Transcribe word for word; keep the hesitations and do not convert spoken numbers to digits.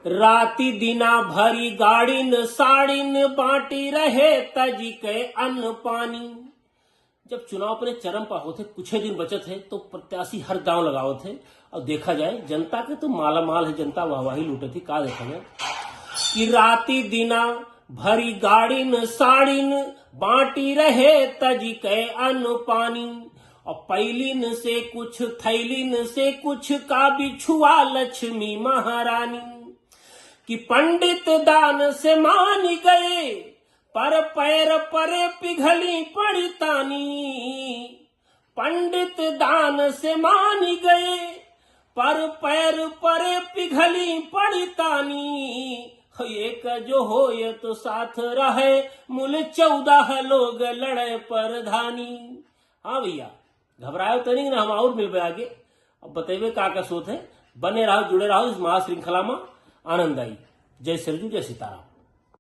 राति दिना भरी गाड़िन साड़िन, बाँटी रहे तजि के अन्न पानी। जब चुनाव अपने चरम पर होत है, कुछे दिन बचत है, तो प्रत्याशी हर दाँव लगावत है। और देखा जाए, जनता के तो मालामाल है, जनता वाहवाही लूटत है। का देखा जाए कि राति दिना भरी गाड़िन साड़िन, बाँटी रहे तजि के अन्न पानी। और पैलिन से कुछ, थैलिन से कुछ, का बिछुआ लक्ष्मी महारानी। कि पंडित दान से मानि गए, पर पैर परे पिघली पड़ितानी। पंडित दान से मानि गए, पर पैर परे पिघली पड़ितानी। एक जो होय तो साथ रहे, मुल चौदह लोग लड़े परधानी। हाँ भइया, घबरायो तनी ना, हम और मिलबे आगे। अब बतइबे का का सोत है। बने रहो, जुड़े रहो इस महाश्रृंखला में, आनंद आई। जय सरजू, जय सीताराम।